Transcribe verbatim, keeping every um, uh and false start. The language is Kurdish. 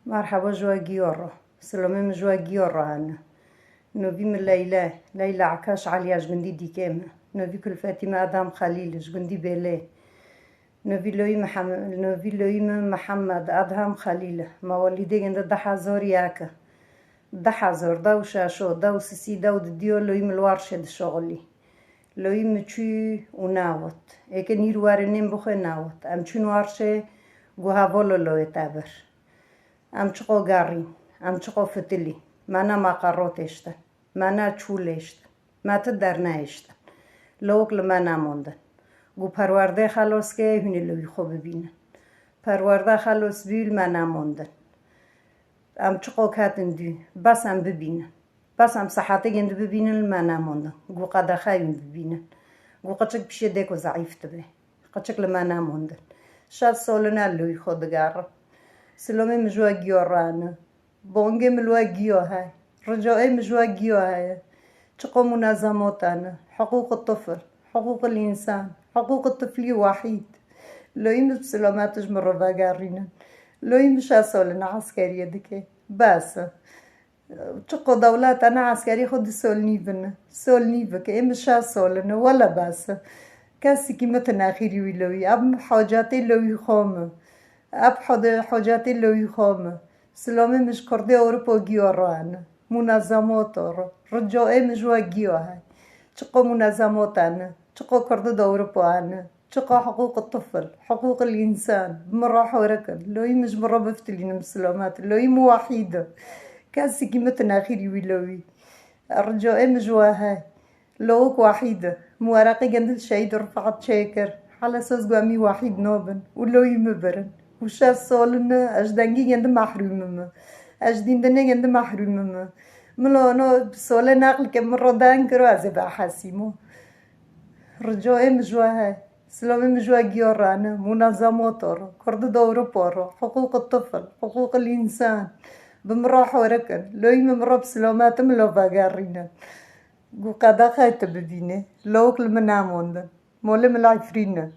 Merheba ji we giyo re. Silamê min ji we giyo re hene. Novî min Leyle, Leyla Ekaş Aliya ji gundî Dîkê me. Novî Kulfetî me Edham Xelîl ji gundî Bêlê. Novî Loyî Mihem-, Novî Loyî min Mihemed Edham Xelîl. Me welîdê ginde du hezar yek. Du hezar, dew şeşo, dew sisî, dew didiyo Loyî min li warşê dişoxilî. Loyî min çû û newt. Êke nîr werê nêm bixwe newt. Em çûn warşê, gu heval Loyê te bir. Em çiqo gerîn, em çiqo fitilî. Me ne maqerot êştin, me ne çûl êştin, me ti dernehêştin. Lewik li me nemondin. Gu perwerdê xelos ke hûn ê lewî xwe bibînin. Perwerde xelos bî li me nemondin. Em çiqo ketin dû, bes em bibînin. Bes em sehetê gindi bibînin li me nemondin. Gu qedexe hûn bibînin. Gu qiçik pişê dêko zeîf dibe. Qiçik li me nemondin. Şeş sol in ez li wî xwe digerim. Silomê min ji we giyo re ne. Bongê min li we giyo heye. Ricoyê min ji we giyo heye. Çiqo munezemot hene. Hiqûq tifl, hiqûq însan, hiqûq tiflî wehîd. Loyî min bi silamet ji min re vegerînin. Loyî min şeş sol in eskeriyê dike. Bes e. Çiqo dewlet hene eskerî xwe di sol nîvin. Sol nîvik. Ê min şeş sol in. Wele bes e. Kesikî min ti nexîrî wî lewî. Em hocatê lewî xwe mi. Eb hode-, hocatê lewî xwe mi. Silamê min ji Kurdê Ewropa giyo re hene. Munezemot re. Ricoyê min ji we giyo heye. Çiqo munezemot hene. Çiqo Kurdê di Ewropa hene. Çiqa hiqûq tifl, hiqûq însan, bi min re hore kin. Loyî min ji min re biftilînin bi silamet. Loyî min wehîd e. Kesikî min ti nexîrî wî lewî. Ricoyê min ji we heye. Lewik wehîd e. Min wereqê gindi li şehîd Rifat çêkir. Hela soz got em wî wehîd nabin. Û loyî min birin. Û şeş sol in ez ji dengî gindi mehrûm im. Ez ji dîndinê gindi mehrûm im. Min lo no bi solê neql ke min re deng kiro ez ê behesîm. Ricoyê min ji we heye. Silamê min ji we giyo re ne. Munezemot re. Kurdê di Ewropa re. Hiqûq tifl, hiqûq însan. Bi min re hore kin. Loyî min min re bi silamet min lo vegerînin. Gu qedexe ti bibîne. Lewik li min nemondin. Molê min li Efrîn e.